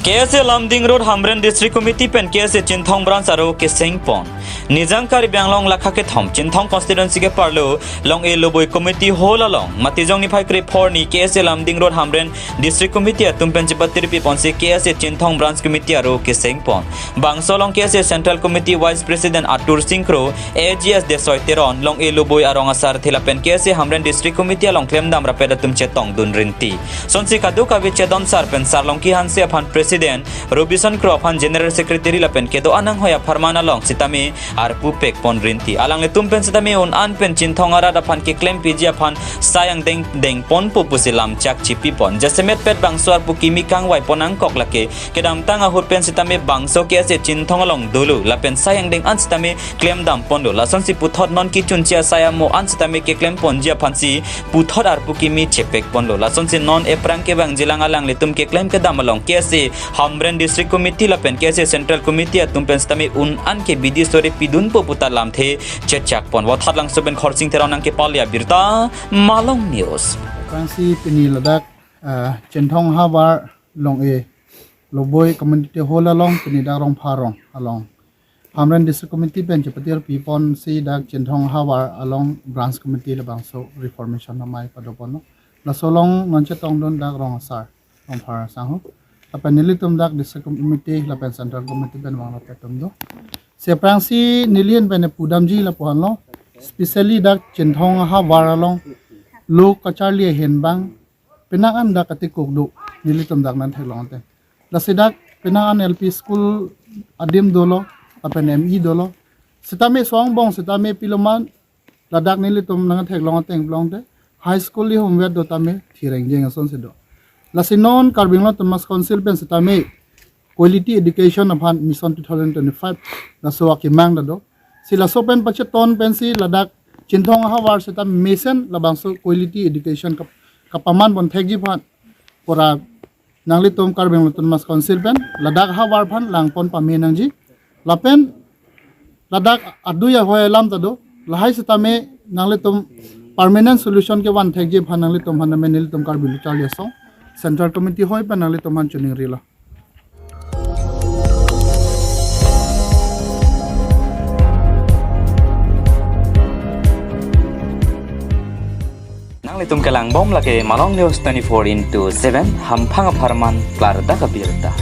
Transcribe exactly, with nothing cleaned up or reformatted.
K S A Lumding Road Hamren District Committee pen K S A Chinthong Branch aro keseng pon. Nijang Karbi Anglong lakha kethom Chinthong Constituency ke parlo Long-e Loboi Community Hall along Matijong niphai krepho arni K S A Lumding Road Hamren District Committee atum pen chepatirpi ponsi K S A Chinthong Branch Committee aro keseng pon. Bangso along K S A Central Committee Vice President Atur Singh Kro, A G S Desoi Teron, Long-e Loboi arong asar thila pen K S A Hamren District Committee along klemdam rapet atum chetongdun rinti. Sonsi kadokave chedon sar pen Sarlongki Hanse aphan President, Robison Kro aphan General Secretary lapen kedo anang hoi apharman along sitame arpu pek pon rinti. Alanglitum pen sitame un-an pen Chinthong arat aphan keklem piji aphan sai angdeng deng ponpo pusi lamchak chipi pon. Jasemet pet bangso arpu kimi kangvai pon angkok lake kedamtang ahut pen sitame bangso K S A Chinthong along dolo lapen sai angdeng an sitame klemdam ponlo. Lasonsi puthot non kechunche asai amo an sitame keklem ponji aphansi puthot arpu kimi chepek ponlo. Lasonsi non ephrang kevangjilang alanglitum keklem kedam along K S A Hamren District Committee lapen K S A Central Committee atum pen sitame un-an ke bidi sore pidunpo puta lamthe chechak pon. Vothatlangso pen Khorsing Teron nangkepale abirta, Malong News. Aphrangsi pini ladak, ah, Chinthong havar Long-e Loboi Community Hall along pini dak Rongpharong along Hamren District Committee pen chepatirpi ponsi dak Chinthong havar along Branch Committee labangso reformation amei pado ponlo. Laso along non chetongdun dak rong asar, rongphar asangho. Lapen nelitum dak District Committee lapen Central Committee pen vanglo pen atum do. Si aphrangsi neli an pen pudamji lapu-anlo. Specially dak Chinthong havar along lo kacharli ahin abang penang an dak katikuk do, nelitum dak nangtheklong ateng. Lasi dak penang an L P school adim dolo, lapen M E dolo. Sitame so-angbong sitame piloma ladak nelitum nangtheklong ateng pulote high school ihumvet do tame thireng jeng asonsi do. Lasi non Karbi Anglong Autonomous Council pen sitame quality education aphan Mission two thousand twenty-five laso akemang ta do. Si laso pen pacheton pensi ladak Chinthong havar sitame mesen labangso quality education kap-, kapaman pon thekji aphan pura nanglitum Karbi Anglong Autonomous Council pen ladak havar aphan lang pon pame nangji. Lapen ladak adui ahoi alam ta do. Lahai sitame nanglitum permanent solution kevan thekji aphan nanglitum aphan name nelitum Karbi Lo Charli Asong Central Committee hoi pen nanglitum aphan chiningrilo. Nanglitum kelangbom lake Malong News twenty-four into seven, hamphang apharman klardak abirta.